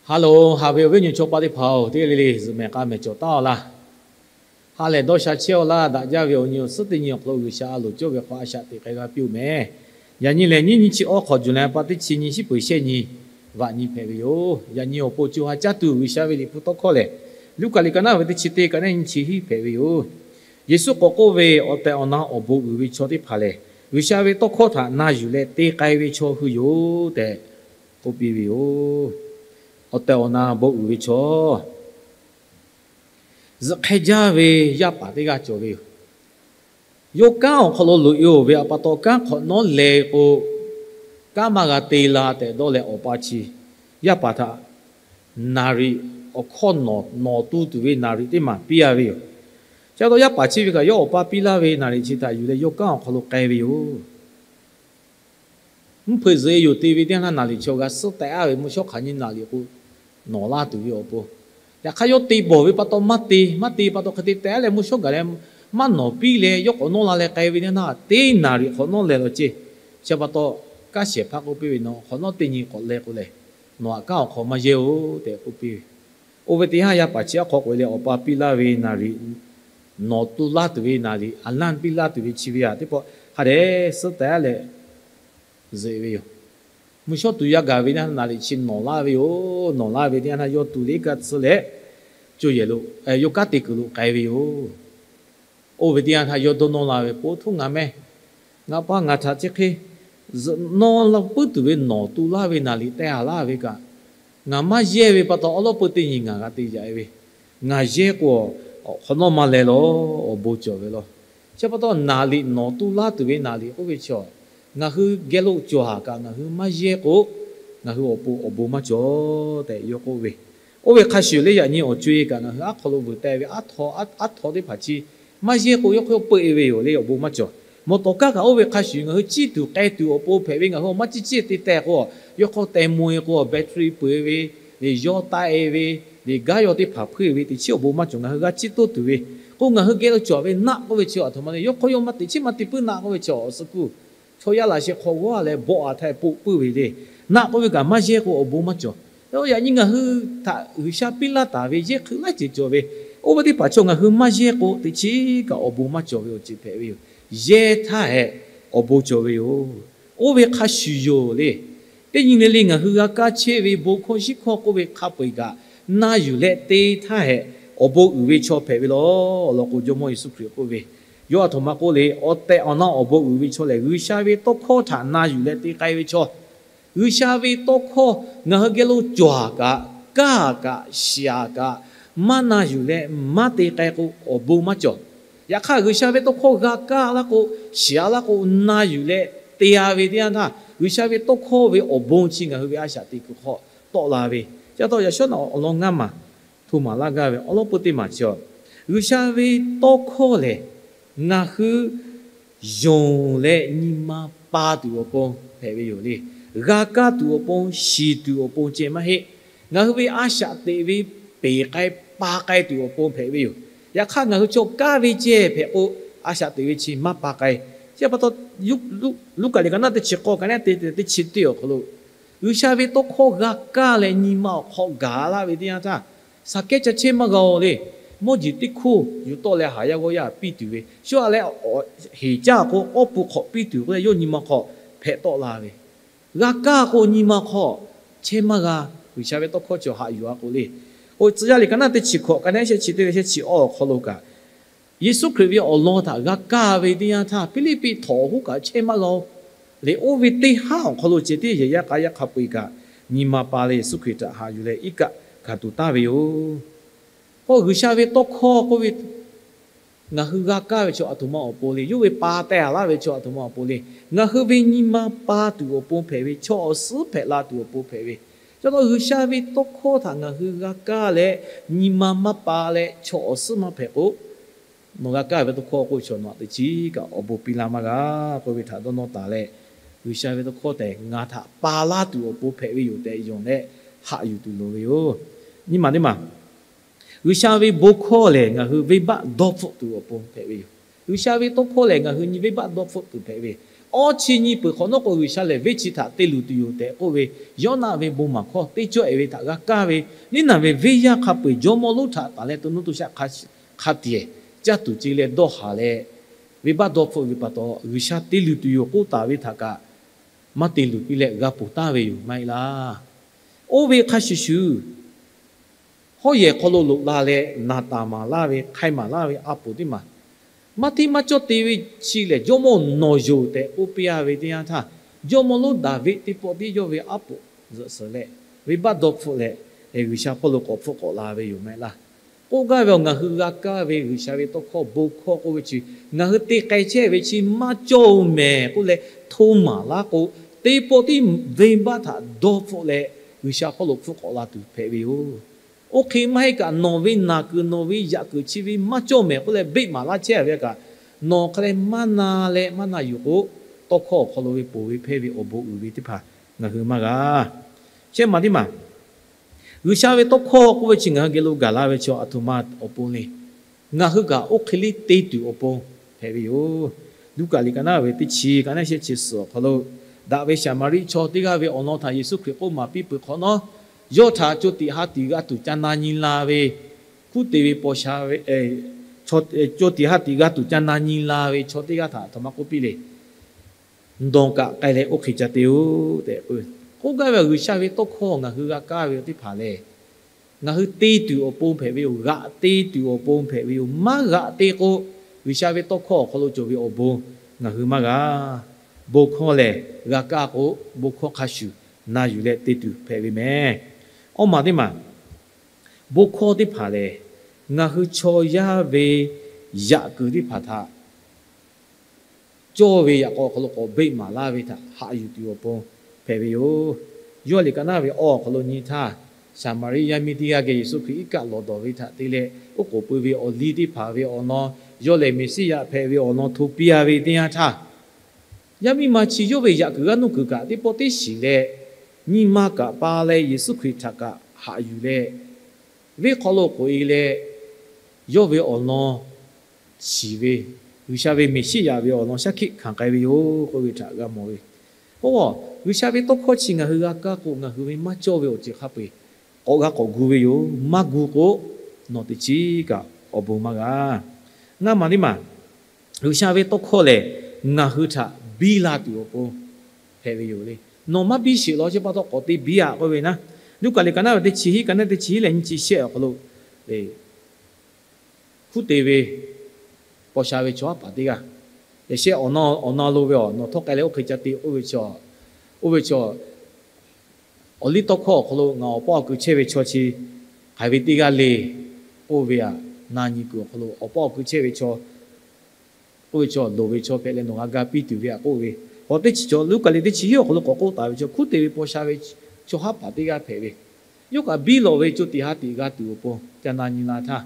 Ha loˬ, haꞈ ve awˬ viˉ awˬ nyi chaw paˆ teˇ hpaˍ-oˬ, teˇ g'aˇ le le zuhꞈ mehˍ k'a mehˍ cawˬ taˍ-aw laˇ. Ha lehˬ dawˇ sha chehˇ-aw laˇ. Daꞈ jaˇ ve awˬ nyi awˬ suhˉ teˇ nyi awˬ hk'aw lo G'uiˬsha a loˍ cawˇ ve hk'aw a shaꞈ teꞈ k'ai g'a piˇ-oˬ mehˍ. Yaꞈ nyi lehˬ, nyiˇ nyi chi awˇ hk'awꞈ, July pa teˇ chi nyi, shiˉ peuˍ shehˆ nyi, vaꞈ nyi hpehꞈ ve yoˬ. Yaꞈ nyi awˬ pon co ha caˇ tuˬ G'uiˬsha ve Liꞈ hpu tawˇ hkawˇ lehˬ, Luˉkaꞈ liꞈ ka naˉ ve teˇ chi teˇ ka naˉ nyi chi hiˉ hpehꞈ ve yoˬ. Yeˍsuˆ k'awꞈ k'oˆ ve, Awˬ tehˬ awˬ na awˬ bon uiˍ ve chaw teˇ hpaˍ lehˬ, G'uiˬsha ve tawˇ hkawˇ htaꞈ na yuˬ leh te k'ai ve chaw hui yoˬ tehꞈ k'oˆ piˇ ve yoˬ. Awˬ tehˬ awˬ na bon uiˍ ve chaw, zuhꞈ hk'e jaˇ ve yaˇ paˍ teˇ g'aˇ cawˬ ve yoˬ. Yawˇ kanˉ awˬ hk'aw lo loꞈ-e-oˬ ve pa taw, kanˉ hk'awꞈ nawˉ leh k'o, kanˉ maˇ g'a te la tehꞈ dawˇ leh, awˬ pa chi yaˇ paˍ htaꞈ naˍriˍ awˬ hkawˇ nawˬ, nawˬ tu tuˬ ve naˍriˍ teˇ maˬ piˇ-a ve yoˬ. Chi pa taw yaˇ paˍ chi ve kaꞈ yawˇ awˬ pa piˇ laˇ ve naˍriˍ chi htaꞈ yuˬ leh yawˇ kanˉ awˬ hk'aw lo k'ai ve yoˬ. Mvuhˇ hpeuꞈ zuhꞈ-e yoˬ te ve teˇ yanˇ htaˇ, naˍriˍ chi awˬ g'a suhˉ tehꞈ-a ve mvuhˇ shawˉ hk'aˬ nyi naˍriˍ k'o, nawˬ laˇ tuˬ ve awˬ pon. Yaꞈ hk'aˇ yawˇ te bawˬ ve pa taw maˇ te, maˇ te pa taw hk'e te tehꞈ leh mvuhˇ shawˉ gaˬ leh maˇ nawˬ piˇ leh yawˇ k'awꞈ nawˇ la leh k'ai ve teˇ yanˇ htaˇ, teˇ naˍriˍ hk'awꞈ nawˉ leh law ceˇ. Chi pa taw, kaˇ shehˍ hpaˇ k'oˆ piˇ ve, Nawˬ hk'awꞈ nawˉ teˇ nyi k'awꞈ leh k'o lehˬ, nawˬ aꞈ kanˉ awˬ hk'aw maˇ yehˇ-oˬ tehꞈ k'oˆ piˇ ve. Oˇ ve teˇ yanˇ yaˇ paˍ chi aˉ hk'aw k'oꞈ-e leh, awˬ pa piˇ laˇ ve naˍriˍ nawˬ tu laˇ tuˬ ve naˍriˍ, aˍlanˇ piˇ laˇ tuˬ ve chi ve aꞈ teˇ pawˆ hk'a dehꞈ suhˉ tehꞈ leh zuhꞈ ve yoˬ. Mvuhˇ shawˉ tuˬ yaˇ gaˬ ve teˇ yanˇ htaˇ naˍriˍ chi nawˬ laˇ ve yoˬ. Nawˬ laˇ ve teˇ yanˇ htaˇ yawˇ tu leh iˉ kaˆ tsuhˇ leh, co yehˬ lo, yawˇ kanˉ te kuiˬ lo k'ai ve yoˬ. Oˇ ve teˇ yanˇ htaˇ yawˇ dawˇ nawˇ la ve, Po htoˇ ngaˬ meh, ngaˬ pa ngaˬ htaꞈ chi hk'e zuhꞈ nawˇ la puiˉ tuˬ ve nawˬ tu laˇ ve naˍriˍ teh-a laˇ ve kaꞈ, ngaˬ maˇ yehˇ ve pa taw awˉ lawˉ peu teˇ nyi ngaˬ g'a te yaꞈ-e ve. Ngaˬ yehˇ k'o, awˬ hk'awꞈ nawˉ maˇ leh law, awˬ bon cawˬ ve law. Chi pa taw naˍriˍ nawˬ tu laˇ tuˬ ve naˍriˍ k'oˆ ve chi, ngaˬ hui geh lo cawˬ-a kaꞈ ngaˬ hui maˇ yehˇ k'o, ngaˬ hui awˬ pon awˬ bon maˇ cawˬ tehꞈ yawˇ k'oˆ ve. Oˇ ve hk'a shuˍ leh yaꞈ nyi awˬ co-e kaꞈ ngaˬ hui aˉ hk'aw lo vuiˬ teh ve aˉ htaw, aˉ htaw teˇ hpaˍ chi maˇ yehˇ k'o yawˇ hk'aw peuˆ-e ve yoˬ le, awˬ bon maˇ cawˬ. Mawˬ tawˍ kaˇ kaꞈ oˇ ve hk'a shuˍ ngaˬ hui ciˇ tuˬ k'ai tuˬ awˬ pon hpehꞈ ve, ngaˬ hui awˬ maˇ ciˇ ciˇ te teh k'o, yawˇ hk'aw teh mvuh-e k'o, battery peuˬ-e ve, liꞈ yawˇ taˆ-e ve, liꞈ gaˉ yawˇ teˇ hpaˍ hpuiˇ ve teˇ chiˉ awˬ bon maˇ cawˬ. Ngaˬ hui g'a ciˇ toˇ tuˬ ve k'o, ngaˬ hui geh lo cawˬ ve naˆ k'oˆ ve chi aˬ htoꞈ ma le, yawˇ hk'aw yawˇ maˇ teꞈ chiˉ maˇ te puiˉ naˆ k'oˆ ve chi awˬ suh kuˇ chaw yaˇ laꞈ sheh hk'aw g'awˇ leh bawˆ-a htaˇ poˆ puiˉ ve le. Naˆ k'oˆ ve kaꞈ maˇ yehˇ k'o awˬ bon maˇ cawˬ. Yaꞈ nyi ngaˬ hui htaꞈ G'uiˬsha piˇ laˇ taˍ ve yehˇ hkui laiˉ ceuˬ cawˬ ve, oˇ ve teˇ hpaˍ chaw ngaˬ hui maˇ yehˇ k'o teˇ chiˉ kaꞈ awˬ bon maˇ cawˬ ve awˬ ceuˬ hpehꞈ ve yoˬ. Yehˇ htaˇ hehꞈ awˬ bon cawˬ ve yoˬ. Oˇ ve hk'a shuˍ yoˬ le. Teˇ nyi le le ngaˬ hui g'a kaˇ chehˇ ve bon hkawˇ shinˉ hkawˇ k'oˆ ve hk'a peu-eˬ kaꞈ na yuˬ leh te htaˇ hehꞈ awˬ bon uiˍ ve chaw hpehꞈ ve law. Awˬ lawn k'o Jawˇmawˇ Yeˍsuˆ Hkriꞈ k'oˆ ve, yawˇ aˬ htoꞈ ma k'oˆ le, Awˬ tehˬ awˬ na awˬ bon uiˍ ve chaw lehˬ, G'uiˬsha ve tawˇ hkawˇ htaꞈ na yuˬ leh te k'ai ve chaw. G'uiˬsha ve tawˇ hkawˇ ngaˬ hui geh lo cawˬ-a kaꞈ, kaˇ-a kaꞈ, shiˍ-a kaꞈ, maˇ na yuˬ leh maˇ te k'ai k'o awˬ bon maˇ cawˬ. Yaꞈ hk'aˇ G'uiˬsha ve tawˇ hkawˇ g'a kaˇ laˇ k'o, shiˍ-a laˇ k'o, na yuˬ leh te-a ve teˇ yanˇ htaˇ, G'uiˬsha ve tawˇ hkawˇ ve awˬ bon chi ngaˬ hui ve a shaꞈ teꞈ kuiˬ hk'aw tawˆ la ve. Chi pa taw yaꞈ shawˉ naꞈ awˬ lawn ngaˇ maˬ hto maˍ laˇ gaˇ ve awˉ lawˉ peu teˇ maˬ chi, G'uiˬsha ve tawˇ hkawˇ lehˬ, ngaˬ hui yonˍ leh nyi ma pa tuˬ awˬ pon hpehꞈ ve yoˬ le. G'a kaˇ tuˬ awˬ pon, shiˍ tuˬ awˬ pon ceh maˇ heˆ. Ngaˬ hui ve a shaꞈ teꞈ ve peˬ k'ai pa k'ai tuˬ awˬ pon hpehꞈ ve yoˬ. Yaꞈ hk'aˇ ngaˬ hui chaw kaˇ ve ceh hpehꞈ k'o, a shaꞈ teꞈ ve chi maˇ pa k'ai. Chi pa taw Luˉkaꞈ liꞈ ka naˉ teˇ chi k'awˇ ka naˉ te teˇ chi teˇ awˬ hk'aw lo, G'uiˬsha ve tawˇ hkawˇ g'a kaˇ leh nyi ma awˬ hk'aw gaˬ laˇ ve teˇ yanˇ htaˇ, saˍ kehˉ ca chehˇ maˇ g'a-o le. Mawˇ jeˬ teˇ hkoˇ yuˬ tawˆ leh haˍ yaˇ g'awˇ yaˇ piˇ tuˬ ve, shu-a leh heˍ caˇ k'o k'awˇ pu hk'awꞈ piˇ tuˬ k'oˆ leh yawˇ nyi ma hk'aw hpehꞈ tawˆ la ve. G'a kaˇ k'o nyi ma hk'aw chehˇ maˇ g'a. G'uiˬsha ve tawˇ hkawˇ cawˬ haꞈ yuˬ-a k'o le. K'o tcuh yaˇ liꞈ ka naˉ teˇ chi hkawꞈ ka naˉ shehˆ chi teˇ ve shehˆ chi awˇ awˬ hk'aw lo kaꞈ, Yeˍsuˆ Hkriꞈ ve awˬ lawn htaꞈ g'a kaˇ ve teˇ yanˇ htaˇ, Hpiˇliˇpiˆ htawnˍ awˬ hoˉ kaꞈ chehˇ maˇ g'a-o. Leh oˇ ve teˇ haˉ awˬ hk'aw lo ceh tiˉ yehˬ yaˇ k'a yaˇ hk'a peu-eˬ kaꞈ nyi ma pa leh Yeˍsuˆ Hkriꞈ htaꞈ haꞈ yuˬ leh iˉ kaˆ hkanˍ tuˬ taˍ ve yoˬ. K'o G'uiˬsha ve tawˇ hkawˇ k'oˆ ve, ngaˬ hui g'a kaˇ ve chaw aˬ htoꞈ ma awˬ pon le. Yawˇ ve pa teh-a laˇ ve chaw aˬ htoꞈ ma awˬ pon le. Ngaˬ hui ve nyi ma pa tuˬ awˬ pon hpehꞈ ve, chaw awˬ suhˉ hpehꞈ la tuˬ awˬ pon hpehꞈ ve. Chi pa taw G'uiˬsha ve tawˇ hkawˇ htaꞈ ngaˬ hui g'a kaˇ leh nyi ma maˇ pa leh chaw awˬ suhˉ maˇ hpehꞈ k'o, nawˬ g'a kaˇ ve tawˇ hkawˇ k'oˆ ve chaw nawˬ aꞈ teꞈ chiˉ kaꞈ awˬ bon piˇ laˇ maˇ g'a k'oˆ ve htaꞈ dawˇ nawˇ taˍ leh, G'uiˬsha ve tawˇ hkawˇ tehꞈ ngaˬ htaꞈ pa laˇ tuˬ awˬ pon hpehꞈ ve yoˬ tehꞈ yonˍ leh haꞈ yuˬ tuˬ loˍ ve yoˬ. Nyiˇ maˬ teˇ maˬ, G'uiˬsha ve bon hkawˇ lehˬ ngaˬ hui venˇbaˆ dawˇ hpfuhˆ tuˬ awˬ pon hpehꞈ ve yoˬ. G'uiˬsha ve tawˇ hkawˇ lehˬ ngaˬ hui nyi venˇbaˆ dawˇ hpfuhˆ tuˬ hpehꞈ ve yoˬ. Awˇ chi nyi peuˬ hk'awꞈ nawˉ k'o, G'uiˬsha lehˬ venˇ chi htaꞈ te luˬ tuˬ yoˬ tehꞈ k'oˆ ve, Yoˇnaˆ ve bon maˬ hkawˇ teˇ cawˇ ehˍ ve htaꞈ g'a kaˇ ve, Liˉnaˬ ve venˇ yaˇ hk'a peu-eˬ jawˇmawˇ lonˉ htaꞈ taˍ leh to nuˇ to shaˆ hk'a tiꞈ caˇ tuˬ ce leh dawˇ haˍ leh, venˇbaˆ dawˇ hpfuhˆ ve pa taw, G'uiˬsha te luˬ tuˬ yoˬ k'oˆ taˍ ve htaꞈ kaꞈ maˇ te luˬ piˇ leh g'a ponˬ taˍ ve yoˬ maˇ heˆ laˇ. Oˇ ve hk'a shuˍ shuˍ, hawˉ yehˬ hk'aw lo loꞈ la leh naˍ taˍ maˍ laˇ ve, hk'ai maˍ laˇ ve a poˍ teˇ maˬ, maˇ hteˇ maˇ cawˇ te ve chi lehˬ, Jawˇmawˇ nawˬ yoˬ tehꞈ k'oˆ piˇ a ve teˇ yanˇ htaˇ, jawˇmawˇ lonˉ Daˍviˆ teˇ pawˆ tiˉ yawˇ ve a poˍ zuhꞈ suhˍ leh, venˇbaˆ dawˇ hpfuhˆ leh, G'uiˬsha hpawˇ lo k'awꞈ hpfuhˆ k'awꞈ la ve yoˬ maˇ heˆ laˇ. K'oˆ gaˇ ve awˬ, ngaˬ hui g'a kaˇ ve G'uiˬsha ve tawˇ hkawˇ bon hkawˇ k'oˆ ve chi, ngaˬ hui te k'ai chehˇ ve chi maˇ cawˇ-oˬ mehˍ k'oˆ leh hto maˍ laˇ k'o, teˇ pawˆ tiˉ venˇbaˆ htaꞈ dawˇ hpfuhˆ leh G'uiˬsha hpawˇ lo hpfuhˆ k'awꞈ la tuˬ hpehꞈ ve yoˬ. Oˇ hk'e maˇ heˆ kaꞈ, nawˬ ve naˬ kuiˬ nawˬ ve yaꞈ kuiˬ chi ve maˇ cawˇ mehˍ k'oˆ leh beˆ maˍ laˇ chehˇ ve kaꞈ, nawˬ hk'a leh maˇ na leh maˇ na yuˬ k'o, tawˇ hkawˇ awˬ hk'aw lo ve ponˬ ve hpehˇ ve awˬ bon uiˍ ve teˇ hpaˍ ngaˬ hui maˇ g'a. Shehˆ maˬ teˇ maˬ, G'uiˬsha ve tawˇ hkawˇ k'oˆ ve chi ngaˬ hui geh lo gaˬ la ve chaw aˬ htoꞈ ma awˬ pon le. Ngaˬ hui kaꞈ oˇ hk'e le te tuˬ awˬ pon hpehꞈ ve yoˬ. Luˉkaꞈ liꞈ ka naˉ ve teˇ chi, ka naˉ shehˆ chi suhˍ awˬ hk'aw lo, daꞈ ve Saˍmaˍriˆ chaw teˇ g'aˇ ve awˬ lawn htaꞈ Yeˍsuˆ Hkriꞈ k'oˆ maˍ piˇ peuˬ hk'awꞈ nawˉ, yawˇ htaꞈ co tiꞈ ha tiꞈ g'a tuˬ ca na nyi la ve, hkunˉ te ve paw sha ve, co tiꞈ ha tiꞈ g'a tuˬ ca na nyi la ve chaw teˇ g'aˇ htaꞈ aˬ htoꞈ ma k'oˆ piˇ le. Nawˬ kaꞈ k'ai leh oˇ hk'e ca te-oˬ tehꞈ k'oˆ gaˇ ve. G'uiˬsha ve tawˇ hkawˇ ngaˬ hui g'a kaˇ ve teˇ hpaˍ lehˬ, ngaˬ hui te tuˬ awˬ pon hpehꞈ ve yoˬ. G'aꞈ te tuˬ awˬ pon hpehꞈ ve yoˬ. Maˇ g'aꞈ te k'o, G'uiˬsha ve tawˇ hkawˇ awˬ hk'aw lo cawˬ ve awˬ bon ngaˬ hui maˇ g'a. Bon hkawˇ lehˬ, g'a kaˇ k'o, bon hkawˇ hk'a shuˍ na yuˬ leh te tuˬ hpehꞈ ve mehˍ. Awˇ maˬ teˇ maˬ, bon hkawˇ teˇ hpaˍ lehˬ, ngaˬ hui chaw yaˇ ve yaꞈ kuiˬ teˇ hpaˍ htaꞈ cawˇ ve yaꞈ k'aw awˬ hk'aw lo k'awꞈ beˆ maˍ laˇ ve htaꞈ haꞈ yuˬ tuˬ awˬ pon hpehꞈ ve yoˬ. Yawˇ liꞈ ka naˉ ve awˇ awˬ hk'aw lo nyi htaˇ, Saˍmaˍriˆ yaˇ miˇ teˇ g'aˇ geh Yeˍsuˆ Hkriꞈ iˉ kaˆ lawˬ dawˬ ve htaꞈ te leh, oˉ k'oˍ pui ve awˬ liˇ teˇ hpaˍ ve awˬ lawn, yawˇ lehˬ Meˍsiˉyaꞈ hpehꞈ ve awˬ lawn hto piˇ a ve teˇ yanˇ htaˇ, yaˇ miˇ ma chi yawˇ ve yaꞈ kuiˬ g'aˇ nuˇ kuiˬ kaꞈ teˇ pawˆ teˇ shiˍ leh, nyi ma kaꞈ pa leh Yeˍsuˆ Hkriꞈ htaꞈ kaꞈ haꞈ yuˬ leh, venˇ hk'aw lo k'oꞈ-e leh, yawˇ ve awˬ lawn shiˍ ve, G'uiˬsha ve Meˍsiˉyaꞈ ve awˬ lawn shaˉ hkiˆ hkanˍ k'ai ve yoˬ k'oˆ ve htaꞈ g'a mawˬ ve. Oˇ, G'uiˬsha ve tawˇ hkawˇ chi ngaˬ hui g'a kaˇ k'o, ngaˬ hui ve maˇ cawˇ ve awˬ ceuˬ hk'a peu-eˬ k'awꞈ g'a k'awꞈ gu ve yoˬ. Maˇ gu k'o, nawˬ teꞈ chiˉ kaꞈ awˬ bon maˇ g'a. Ngaˇ maˬ teˇ maˬ, G'uiˬsha ve tawˇ hkawˇ lehˬ, ngaˬ hui htaꞈ biˇ la tuˬ awˬ pon hpehꞈ ve yoˬ le. Nawˬ maˇ biˇ sheˍ law, chi pa taw k'awꞈ te biˇ-aꞈ k'oˆ ve naˉ, Luˉkaꞈ liꞈ ka naˉ ve teˇ chi hiˉ, ka naˉ teˇ chi hiˉ leh nyi chi shehˆ awˬ hk'aw lo, hkunˉ te ve paw sha ve chaw haˉ paˍ teˇ g'aˇ, yaꞈ shehˆ awˬ na lo ve awˬ, nawˬ htawˇ k'ai leh oˇ hk'e ca te k'oˆ ve chaw, oˇ ve chaw, awˬliˇtawˇhkawˇ awˬ hk'aw lo ngaˬ awˬ paˇ awˬ kui chehˇ ve chaw chi hk'aiˬ ve teˇ g'aˇ le k'oˆ ve aꞈ, na nyi kuiˬ awˬ hk'aw lo awˬ paˇ awˬ kui chehˇ ve chaw, oˇ ve chaw loˍ ve chaw hpehꞈ leh nawˬ g'a ga piˇ tuˬ ve aꞈ k'oˆ ve, k'awꞈ teˇ chi cawˬ Luˉkaꞈ liꞈ teˇ chi hiˉ awˬ hk'aw lo k'awꞈ k'oˆ taˍ ve chaw, hkunˉ te ve paw sha ve chaw haˉ paˍ teˇ g'aˇ hpehꞈ ve, yawˇ kaꞈ biˇ lawꞈ ve co tiꞈ ha tiꞈ g'a tuˬ awˬ pon ca na nyi la htaˇ,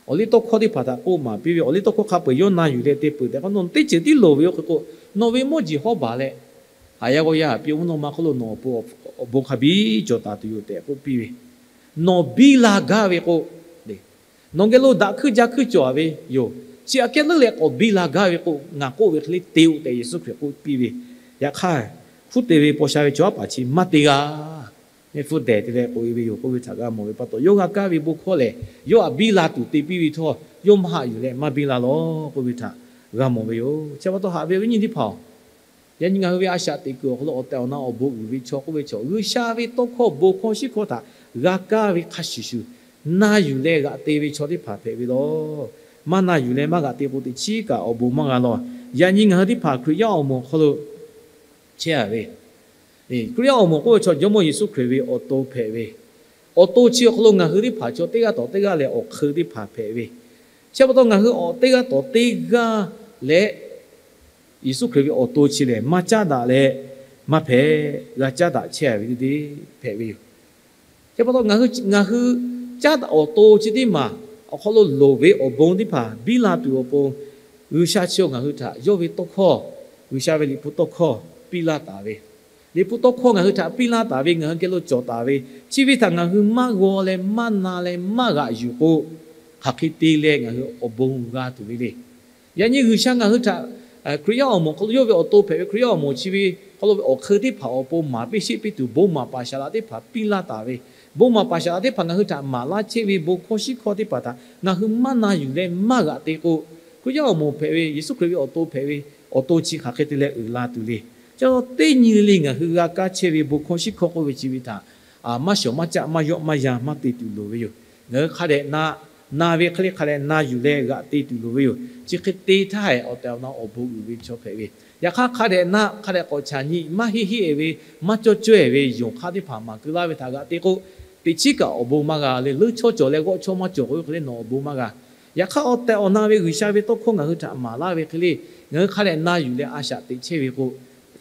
awˬliˇtawˇhkawˇ teˇ hpaˍ htaꞈ k'oˆ maˍ piˇ ve, awˬliˇtawˇhkawˇ hk'a peu-eˬ yawˇ na yuˬ leh te peuˬ tehꞈ k'o, nawˬ teˇ ceuˬ tiˉ loˍ ve oˇ hk'e k'o, nawˬ ve mawˇ jeˬ hawˉ baˬ leh, haˍ yaˇ g'awˇ yaˇ haꞈ piˇ-oˬ, nawˬ ma hk'oˆ lo nawˬ awˬ pon awˬ bon hk'a biˇ cawˬ taˍ tuˬ yoˬ tehꞈ k'oˆ piˇ ve. Nawˬ biˇ la gaˇ ve k'o, nawˬ geh lo daꞈ hkuiˇ jaˇ hkuiˇ cawˬ-a ve yoˬ. Chi aꞈ kehˉ leuˉ leh k'awꞈ biˇ la gaˇ ve k'o, ngaˬ k'oˆ ve hk'e le te-o tehꞈ Yeˍsuˆ Hkriꞈ k'oˆ piˇ ve. Yaꞈ hk'aˇ, hkunˉ te ve paw sha ve chaw haˉ paˍ chi maˇ te g'a. Mehˆ hpfuhˇ dehˬ te leh k'oꞈ-e ve yoˬ k'oˆ ve htaꞈ g'a mawˬ ve pa taw, yawˇ g'a kaˇ ve bon hkawˇ lehˬ, yawˇ aꞈ biˇ la tuˬ te piˇ ve htawˇ, yawˇ maˇ haꞈ yuˬ leh maˇ biˇ la law k'oˆ ve htaꞈ g'a mawˬ ve yoˬ. Chi pa taw haꞈ ve awˬ viˉ awˬ nyi teˇ hpaˍ-oˬ, yaꞈ nyi ngaˬ hui ve a shaꞈ teꞈ kuiˬ awˬ hk'aw lo awˬ tehˬ awˬ na awˬ bon uiˍ ve chaw k'oˆ ve chaw, G'uiˬsha ve tawˇ hkawˇ bon hkawˇ shiˉ hkawˇ htaꞈ g'a kaˇ ve hk'a shuˍ shuˍ, na yuˬ leh g'aꞈ te ve chaw teˇ hpaˍ hpehꞈ ve lawˬ. Maˇ na yuˬ leh maˇ g'aꞈ te k'o, teꞈ chiˉ kaꞈ awˬ bon maˇ g'a lawˬ. Yaꞈ nyi ngaˬ hui teˇ hpaˍ Hkriꞈ yaˇ awˬ moˍ awˬ hk'aw lo chehˇ-a ve, Hkriꞈ yaˇ awˬ moˍ k'oˆ ve chaw Jawˇmawˇ Yeˍsuˆ Hkriꞈ ve awˬ to hpehꞈ ve. Awˬ to chi awˬ hk'aw lo ngaˬ hui teˇ hpaˍ chaw teˇ g'aˇ tawˍ teˇ g'aˇ leh awˬ hk'eun teˇ hpaˍ hpehꞈ ve. Chi pa taw ngaˬ hui awˬ teˇ g'aˇ tawˍ teˇ g'aˇ leh Yeˍsuˆ Hkriꞈ ve awˬ to chi lehˬ, maˇ caˉ daꞈ leh maˇ hpehꞈ, g'a caˉ daꞈ chehˇ-a ve teˇ hpehꞈ ve yoˬ. Chi pa taw ngaˬ hui, ngaˬ hui caˉ daꞈ awˬ to chi teˇ maˬ awˬ hk'aw lo loˍ ve awˬ bon teˇ hpaˍ biˇ la tuˬ awˬ pon, G'uiˬsha chi-oˬ, ngaˬ hui htaꞈ yawˇ ve tawˇ hkawˇ, G'uiˬsha ve Liꞈ hpu tawˇ hkawˇ piˇ laˇ taˍ ve, Liꞈ hpu tawˇ hkawˇ ngaˬ hui htaꞈ piˇ laˇ taˍ ve, ngaˬ hui geh lo cawˬ taˍ ve, chi ve htaꞈ ngaˬ hui maˇ g'aw leh maˇ na leh maˇ g'aꞈ yuˬ k'o, hk'aˬ hk'e te leh ngaˬ hui awˬ bon g'a tuˬ ve le. Yaꞈ nyi G'uiˬsha ngaˬ hui htaꞈ Hkriꞈ yaˇ awˬ moˍ hk'aw lo yawˇ ve awˬ to hpehꞈ ve Hkriꞈ yaˇ awˬ moˍ chi ve hk'aw lo ve awˬ hk'eun teˇ hpaˍ awˬ pon maˍ piˇ sheˆ piˇ tuˬ, bon maˍ paˍ shaˍ laꞈ teˇ hpaˍ piˇ laˇ taˍ ve, bon maˍ paˍ shaˍ laꞈ teˇ hpaˍ ngaˬ hui htaꞈ maˍ laˇ chehˇ ve bon hkawˇ shiˉ hkawˇ teˇ hpaˍ htaꞈ ngaˬ hui maˇ na yuˬ leh maˇ g'aꞈ te k'o, Hkriꞈ yaˇ awˬ moˍ hpehꞈ ve Yeˍsuˆ Hkriꞈ ve awˬ to hpehꞈ ve awˬ to chi hk'aˬ hk'e te leh uiˍ la tuˬ le. Chi teˇ nyi le le ngaˬ hui g'a kaˇ chehˇ ve bon hkawˇ shiˉ hkawˇ k'oˆ ve chi ve htaꞈ maˇ shawˍ maˇ caˆ maˇ yawˆ maˇ yan maˇ te tuˬ loˍ ve yoˬ. Ngaˬ hui hk'a dehꞈ na, na ve hk'e le hk'a dehꞈ na yuˬ leh g'aꞈ te tuˬ loˍ ve yoˬ. Chi hk'e te htaˇ hehꞈ awˬ tehˬ awˬ na awˬ bon uiˍ ve chaw hpehꞈ ve. Yaꞈ hk'aˇ hk'a dehꞈ na hk'a dehꞈ k'awꞈ chaˬ nyi maˇ heˆ heˆ ve maˇ cawˇ cawehˬ ve yonˍ hk'aˇ teˇ hpaˍ maˍ keu laˇ ve htaꞈ g'aꞈ te k'o, teꞈ chiˉ kaꞈ awˬ bon maˇ g'a le. Leuˉ chawˇ cawˬ leh g'awˆ chawˇ maˇ cawˬ k'oˆ ve hk'e le nawˬ awˬ bon maˇ g'a. Yaꞈ hk'aˇ awˬ tehˬ awˬ na ve G'uiˬsha ve tawˇ hkawˇ ngaˬ hui htaꞈ maˍ laˇ ve hk'e le, ngaˬ hui hk'a dehꞈ na yuˬ leh a shaꞈ teꞈ chehˇ ve k'o,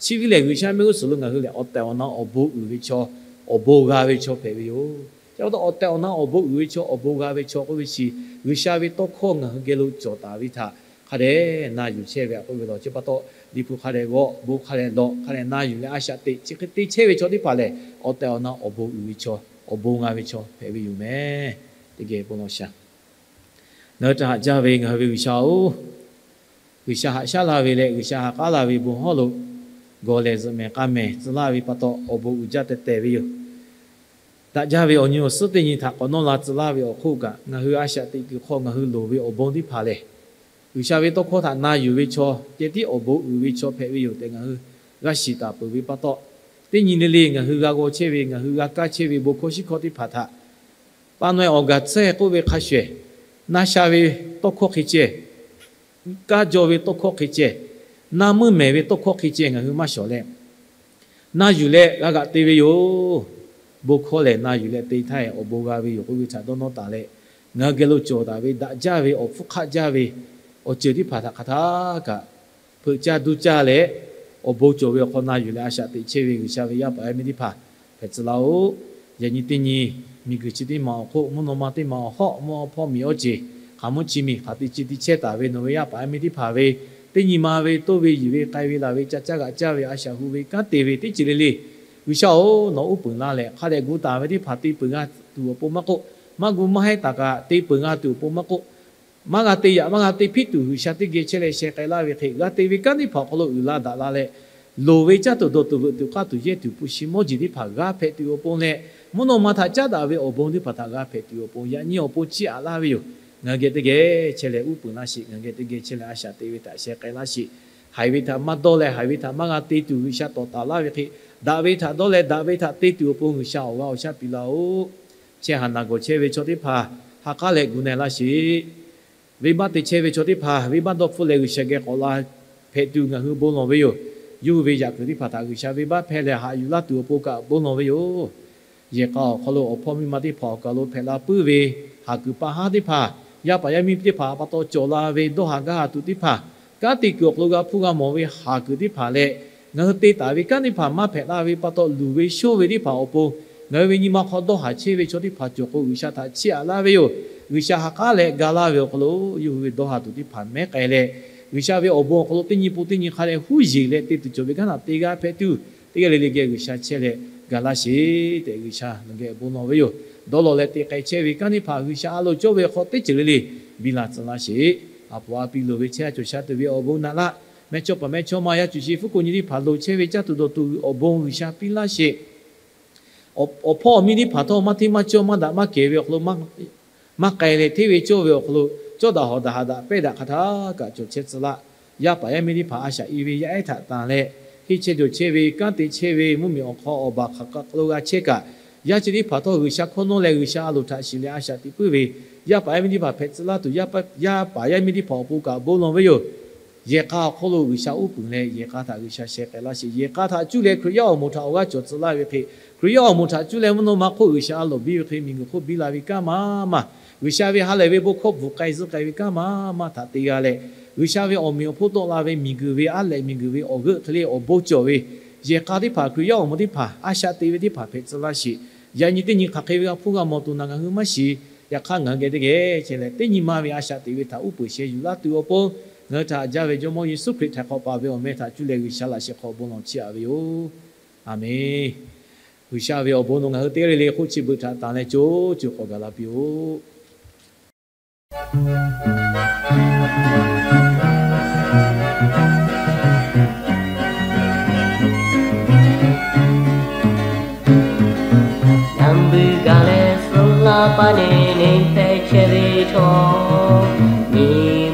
chi ve lehˬ G'uiˬsha mehˆ g'uˇ suhˍ lo ngaˬ hui lehˬ awˬ tehˬ awˬ na awˬ bon uiˍ ve chaw, awˬ bon g'a ve chaw hpehꞈ ve yoˬ. Chi pa taw awˬ tehˬ awˬ na awˬ bon uiˍ ve chaw, awˬ bon g'a ve chaw k'oˆ ve chi, G'uiˬsha ve tawˇ hkawˇ ngaˬ hui geh lo cawˬ taˍ ve htaꞈ hk'a dehꞈ na yuˬ chehˇ ve k'oˆ ve law. Chi pa taw Liꞈ hpu hk'a dehꞈ g'aw, bon hk'a dehꞈ lawꞈ, hk'a dehꞈ na yuˬ leh a shaꞈ teꞈ chi hk'e te chehˇ ve chaw teˇ hpaˍ lehˬ awˬ tehˬ awˬ na awˬ bon uiˍ ve chaw, awˬ bon g'a ve chaw hpehꞈ ve yoˬ mehˍ. Teˇ geh bon lawˬ shaˍ. Ngaˬ hui htaꞈ haꞈ jaˇ ve ngaˬ hui ve G'uiˬsha-oˬ, G'uiˬsha haꞈ shaˉ la ve leh G'uiˬsha ha k'aˉ la ve bon hawˉ lo gawˬ lehˬ zuhꞈ mehˍ k'a mehˍ tcuh laˇ ve pa taw awˬ bon uiˍ jaˇ teh teh ve yoˬ. Daꞈ jaˇ ve awˬ nyi awˬ suhˉ teˇ nyi htaꞈ k'awꞈ nawˇ la tcuh laˇ ve awˬ hk'oˆ kaꞈ, ngaˬ hui a shaꞈ teꞈ kuiˬ hk'aw ngaˬ hui loˍ ve awˬ bon teˇ hpaˍ lehˬ, G'uiˬsha ve tawˇ hkawˇ htaꞈ na yuˬ ve chaw, ceh tiˉ awˬ bon uiˍ ve chaw hpehꞈ ve yoˬ tehꞈ ngaˬ hui g'a shiˍ taˍ peuˬ ve pa taw, teˇ nyi le le ngaˬ hui g'a g'aw chehˇ ve, ngaˬ hui g'a kaˇ chehˇ ve bon hkawˇ shiˉ hkawˇ teˇ hpaˍ htaꞈ pa naweh awˬ gaˬ tsuhˇ k'oˆ ve hk'a shuˍ ehˍ, na sha ve tawˇ hkawˇ hk'e ceh, kaˇ jaw ve tawˇ hkawˇ hk'e ceh, na meuˇ mehˍ ve tawˇ hkawˇ hk'e ceh ngaˬ hui maˇ shawˍ leh, na yuˬ leh g'a g'aꞈ te ve yoˬ. Bon hkawˇ lehˬ na yuˬ leh te htaˇ awˬ bon g'a ve yoˬ k'oˆ ve htaꞈ dawˇ nawˇ taˍ leh, ngaˬ hui geh lo cawˬ taˍ ve daꞈ jaˇ ve awˬ hpfuhˇ hk'aˆ jaˇ ve awˬ ceuˬ teˇ hpaˍ htaꞈ hk'aˬ htaˇ kaꞈ hpeuꞈ caˇ duˇ caˇ leh, awˬ bon cawˬ ve awˬ hk'aw na yuˬ leh a shaꞈ teꞈ chehˇ ve G'uiˬsha ve yaˇ paˍ yaˇ miˇ teˇ hpaˍ hpehꞈ tcuh laˇ-oˆ. Yaꞈ nyi teˇ nyi miˬguiˬ chi teˇ maˬ awˬ hk'oˆ, mvuhˇ naw ma teˇ maˬ awˬ hawˉ, mvuhˇ hpawˇ miˬ awˇ ceˬ, hk'aˬ mvuhˇ chi miˬ hk'aˬ te ce te chehˇ taˍ ve nawˬ ve yaˇ paˍ yaˇ miˇ teˇ hpaˍ ve teˇ nyi ma ve toˇ ve yiˬ ve k'ai ve laˬ ve ca caˇ g'aꞈ caˇ ve a shaꞈ hu ve kanˉ te ve teˇ ceuˬ le le, G'uiˬsha-oˬ, nawˬ uˉ peunˍ laˇ leh hk'a dehꞈ gu taˍ ve teˇ hpaˍ te peuˬ g'a tuˬ awˬ pon maˇ k'oˆ, maˇ gu maˇ heˆ taˍ kaꞈ te peuˬ g'a tuˬ awˬ pon maˇ k'oˆ, maˇ g'a te yaꞈ maˇ g'a te hpiˇ tuˬ G'uiˬsha teˇ geh chehˇ leh sheh k'ai laˇ ve hk'e g'a te ve kanˉ teˇ hpaˍ awˬ hk'aw lo uiˍ la daꞈ la leh, loˍ ve caˇ tuˬ dawˬ tuˬ veuꞈ tuˬ k'aˇ tuˬ yehˇ tuˬ hpu shi mawˇ jeˬ teˇ hpaˍ g'a hpehꞈ tuˬ awˬ pon leh, mvuhˇ naw ma htaꞈ caˉ daꞈ ve awˬ bon teˇ hpaˍ htaꞈ g'a hpehꞈ tuˬ awˬ pon, yaꞈ nyi awˬ pon chiˇ aꞈ laˇ ve yoˬ. Ngaˬ hui geh teˇ geh chehˇ leh uˉ peunˍ laˇ sheˍ. Ngaˬ hui geh teˇ geh chehˇ leh a shaꞈ te ve htaꞈ sheh k'ai laˇ sheˍ. Haiˬ ve htaꞈ maˇ dawˇ leh haiˬ ve htaꞈ maˇ g'a te tuˬ G'uiˬsha tawˍ taˍ laˇ ve hk'e, daꞈ ve htaꞈ dawˇ leh daꞈ ve htaꞈ te tuˬ awˬ pon G'uiˬsha awˬ g'aˇ awˬ shaˉ piˇ laˇ-oˆ. Chehˇ haˍ naˬ gawˬ chehˇ ve chaw teˇ hpaˍ ha k'aˉ leh gu na laˇ sheˍ. Venˇbaˆ te chehˇ ve chaw teˇ hpaˍ venˇbaˆ dawˇ hpfuhˆ leh G'uiˬsha geh k'awꞈ la hpehꞈ tuˬ ngaˬ hui bon lawˬ ve yoˬ. Yawˇ hui ve yaꞈ kuiˬ teˇ hpaˍ htaꞈ G'uiˬsha venˇbaˆ hpehˇ leh haꞈ yuˬ laˇ tuˬ awˬ pon kaꞈ bon lawˬ ve yoˬ. Yehˬ k'a awˬ hk'aw lo awˬ hpawˇ miˇ ma teˇ hpaˍ awˬ kaˬ lo hpehꞈ la puiˉ ve haˍ kuiˬ pa haˉ teˇ hpaˍ, yaˇ paˍ yaˇ miˇ teˇ hpaˍ pa taw cawˬ la ve dawˇ haˍ gaˇ haˍ tuˬ teˇ hpaˍ, kanˉ te kuiˬ awˬ hk'aw lo g'a hpuˇ g'a mawˬ ve haˍ kuiˬ teˇ hpaˍ leh, ngaˬ hui te taˍ ve kanˉ teˇ hpaˍ maˇ hpehꞈ la ve pa taw luˬ ve shoˇ ve teˇ hpaˍ awˬ pon, ngaˬ hui ve nyi ma hk'aw dawˇ haˍ chehˇ ve chaw teˇ hpaˍ cawˬ k'o G'uiˬsha htaꞈ chiˇ aꞈ laˇ ve yoˬ. G'uiˬsha ha k'aˉ leh ga laˇ ve awˬ hk'aw lo yawˇ hui ve dawˇ haˍ tuˬ teˇ hpaˍ mehˉ k'ai leh, G'uiˬsha ve awˬ bon awˬ hk'aw lo teˇ nyi pun teˇ nyi hk'a leh huˉ yeˬ leh te tuˬ cawˬ ve kanˉ htaꞈ te g'a hpehꞈ tuˬ, teˇ g'aˇ le le geh G'uiˬsha chehˇ leh ga laˇ sheˍ tehꞈ G'uiˬsha nawˬ geh bon lawˬ ve yoˬ. Dawˇ law leh te k'ai chehˇ ve kanˉ teˇ hpaˍ G'uiˬsha a loˍ cawˇ ve awˬ hk'aw teˇ ceuˬ le le biˇ la tcuh laˇ sheˍ. A poˍ a piˇ loˍ ve chehˇ a cawˬ sha tuˬ ve awˬ bon naꞈ laˇ. Mehˇchawˇpaˍ mehˇchawˇma yaˇ cuˬ shi fuˉ ko nyi teˇ hpaˍ loˍ chehˇ ve caˇ tuˬ dawˬ tuˬ awˬ bon G'uiˬsha piˇ laˇ sheˍ. Awˬ hpawˇ awˬ miˇ teˇ hpaˍ htawˇ maˇ hteˇ maˇ cawˇ maˇ daꞈ maˇ kehˬ ve awˬ hk'aw lo maˇ k'ai leh, hteˇ ve cawˇ ve awˬ hk'aw lo cawˇ daꞈ hawˍ daꞈ haꞈ daꞈ pehˇ daꞈ hk'a htaˇ kaꞈ cawˬ chehˇ tcuh laˇ. Yaˇ paˍ yaˇ miˇ teˇ hpaˍ a shaꞈ i ve yaˇ ehˉ htaꞈ tanˬ leh, henˇ chehˇ jawˬ chehˇ ve kanˉ te chehˇ ve mvuhˇmiˬ awˬ hk'aw awˬ baˬ hk'aˬ hk'aˬ lo g'a chehˇ kaꞈ, yaˇ chi teˇ hpaˍ htawˇ G'uiˬsha hkawˇ nawˉ leh G'uiˬsha a loˍ htaꞈ shiˍ leh a shaꞈ teꞈ puiˉ ve, yaˇ paˍ yaˇ miˇ teˇ hpaˍ hpehꞈ tcuh laˇ tuˬ, yaˇ paˍ yaˇ miˇ teˇ hpaˍ awˬ pon kaꞈ bon lawˬ ve yoˬ. Yehˬ k'a awˬ hk'aw lo G'uiˬsha uˉ peunˍ leh, yehˬ k'a htaꞈ G'uiˬsha sheh k'ai laˇ sheˍ. Yehˬ k'a htaꞈ cuˇ leh Hkriꞈ yaˇ awˬ moˍ htaꞈ awˬ g'aˇ cawˬ tcuh laˇ ve hk'e, Hkriꞈ yaˇ awˬ moˍ htaꞈ cuˇ leh mvuhˇ naw ma hk'oˆ G'uiˬsha a loˍ biˇ ve hk'e, miˬguiˬ hk'oˆ biˇ la ve kanˉ maˇ maˇ, G'uiˬsha ve ha lehˬ ve bon hkawˇ bvuhꞈ k'ai zuhˆ k'ai ve kanˉ maˇ maˇ htaꞈ te g'a leh, G'uiˬsha ve awˬ meꞈ awˬ hponˇ tawˆ la ve miˬguiˬ ve aˉ lehꞈ, miˬguiˬ ve awˬ g'euˆ hk'e le awˬ bon cawˬ ve yehˬ k'a teˇ hpaˍ, Hkriꞈ yaˇ awˬ moˍ teˇ hpaˍ a shaꞈ te ve teˇ hpaˍ hpehꞈ tcuh laˇ sheˍ. Yaꞈ nyi teˇ nyi hk'aˬ hk'e ve g'a hpuˇ g'a mawˬ tuˬ naˬ ngaˬ hui maˇ shiˍ. Yaꞈ hk'aˇ ngaˬ hui geh teˇ geh chehˇ leh, teˇ nyi ma ve a shaꞈ teꞈ ve htaꞈ uˉ peunˍ sheh yuˬ laˇ tuˬ awˬ pon, ngaˬ hui htaꞈ haꞈ jaˇ ve Jawˇmawˇ Yeˍsuˆ Hkriꞈ htaiˍ hk'awꞈ paˍ ve awˬ meh htaꞈ cuˇ leh G'uiˬsha laꞈ sheh hk'aw bon lawˬ chiˇ aꞈ ve yoˬ. Aˬmenˍ. G'uiˬsha ve awˬ bon nawˬ ngaˬ hui teˇ g'aˇ le le hk'oˆ chi beuꞈ htaꞈ tanˬ leh co co k'awꞈ gaˬ la piˇ-oˆ. Neˇ neˇ hpehꞈ chehˇ ve htawˇ, nyi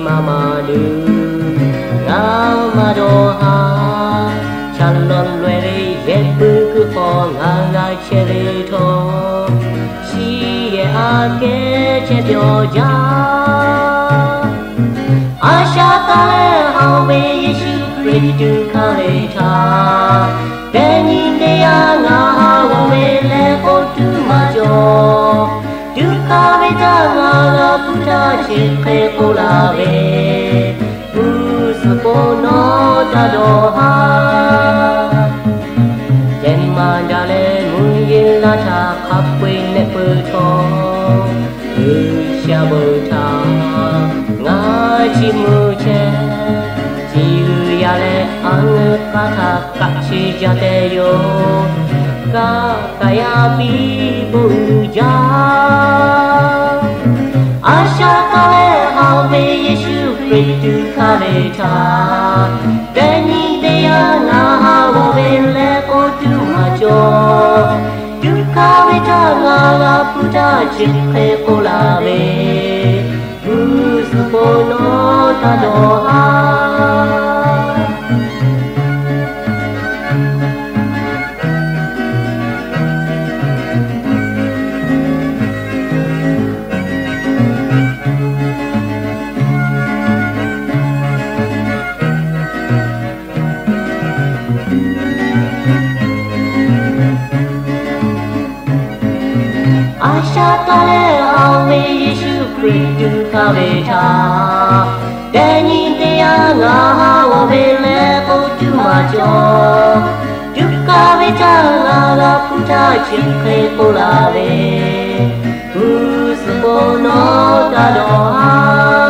ma maˇ duˬ, ngaˬ maˇ dawˇ haˍ. Chaꞈ law laweh ve yehˬ puiˉ kuiˬ hk'aw ngaˬ g'a chehˇ ve htawˇ, chi yehˬ aꞈ kehˉ chehˇ pyawˬ jaˇ. A shaꞈ taˍ leh haꞈ ve Yeˍsuˆ Hkriꞈ tuꞈ hkanˍ ve htaꞈ, teˇ nyi teˇ yanˇ ngaˬ haꞈ g'awˬ ve leh k'oˆ tuˬ maˇ cawˬ. Tuꞈ hkanˍ ve htaꞈ ngaˬ g'a hpuˇ htaˇ chi hk'e k'oˆ laˇ ve, g'uˇ suhˍ po nawˉ taˇ dawˇ haˍ. Ceh maˇ daꞈ leh mvuhˇ yeˬ laˇ htaꞈ hk'a peu-eˬ nehˆ peuˬ htawˇ, G'uiˬsha bon htaꞈ ngaˬ chiˇ mvuh chehˇ. Chi g'uiˬ yaˇ leh a ngeuˇ k'aˇ htaꞈ kaꞈ chi jaˇ tehꞈ yoˬ. Kaˇ kaꞈ yaˇ piˇ bon uiˍ jaˇ. A shaꞈ taˍ leh haꞈ ve Yeˍsuˆ Hkriꞈ tuꞈ hkanˍ ve htaꞈ, teˇ nyi teˇ yanˇ ngaˬ haꞈ g'awˬ ve leh k'oˆ tuˬ maˇ cawˬ. Tuꞈ hkanˍ ve htaꞈ ngaˬ g'a hpuˇ htaˇ chi hk'e k'oˆ laˇ ve, g'uˇ suhˍ po nawˉ taˇ dawˇ haˍ. A shaꞈ taˍ leh haꞈ ve Yeˍsuˆ Hkriꞈ tuꞈ hkanˍ ve htaꞈ, teˇ nyi teˇ yanˇ ngaˬ haꞈ g'awˬ ve leh k'oˆ tuˬ maˇ cawˬ. Tuꞈ hkanˍ ve htaꞈ ngaˬ g'a hpuˇ htaˇ chi hk'e k'oˆ laˇ ve, g'uˇ suhˍ po nawˉ taˇ dawˇ haˍ.